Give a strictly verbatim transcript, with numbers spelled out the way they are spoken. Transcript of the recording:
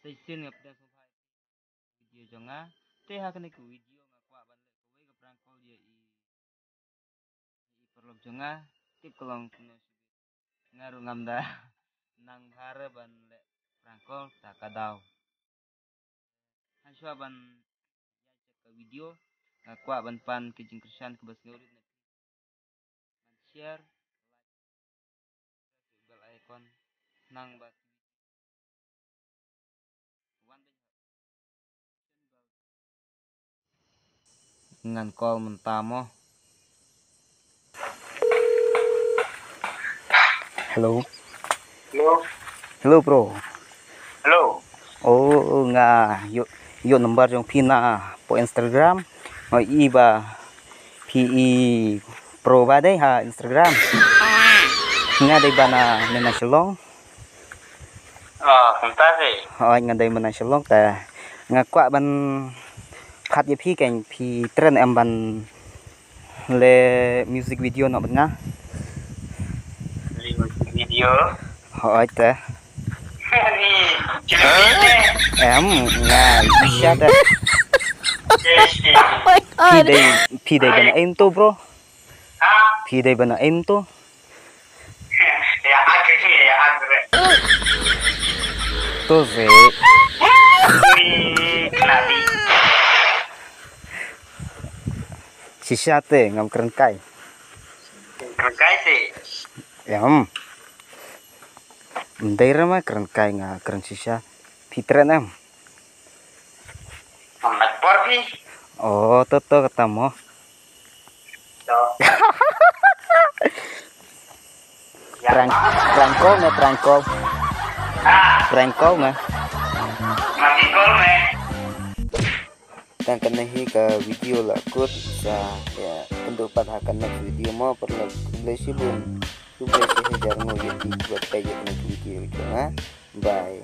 Te shisien nga pdiang sngewbha ïa video jong nga. Te ha kane ka video nga kwah ban leh kawei ka prank call ïa i, i paralok jong nga. Tip ka long kumno shibit. Nga ruh ngam da nang bha re ban leh prank call ta ka daw. Hashwa ban ïa check ka video nga kwah ban pan ka jingkyrshan kaba sngewrit na phi. Ban share, like, bell icon nang ba ngan call mynta mo. Hello. Hello. Hello, bro. Hello. Oh, nga ïoh, ïoh number jong phi na po Instagram. Nga i ba phi i pro ba dei ha Instagram. Nga dei ba na mena Shillong. Ah, mynta si. Hooid, nga dei mynta Shillong te nga kwah ban phat ïa phi, kan phi tren em ban leh music video noh bad nga. Leh music video. Hooid te. Ni, cuma ni. Em, nga shisha te. Yes, yes. Oh my God. Phi dei, phi dei ban aim to, bro. Ha? Phi dei ban aim to. Ya, agak ni, ya, agak. To si. Ni, kenali. Shisha te ngam kren kai. Kren kai si. Em. Ndai rama kren kai nga kren shisha. Phi tren em. Amat por phi. Oh, to to kata mo. To. Prank, prank call me, prank call. Ah. Prank call me. Mati call me. Tang kane hi ka video la kut sa ïa kynduh pat ha ka next video mo, paralok. Khublei shibun. Khublei shihajar nguh ïa phi kiba peit ïa kane ka video jong nga. Bye.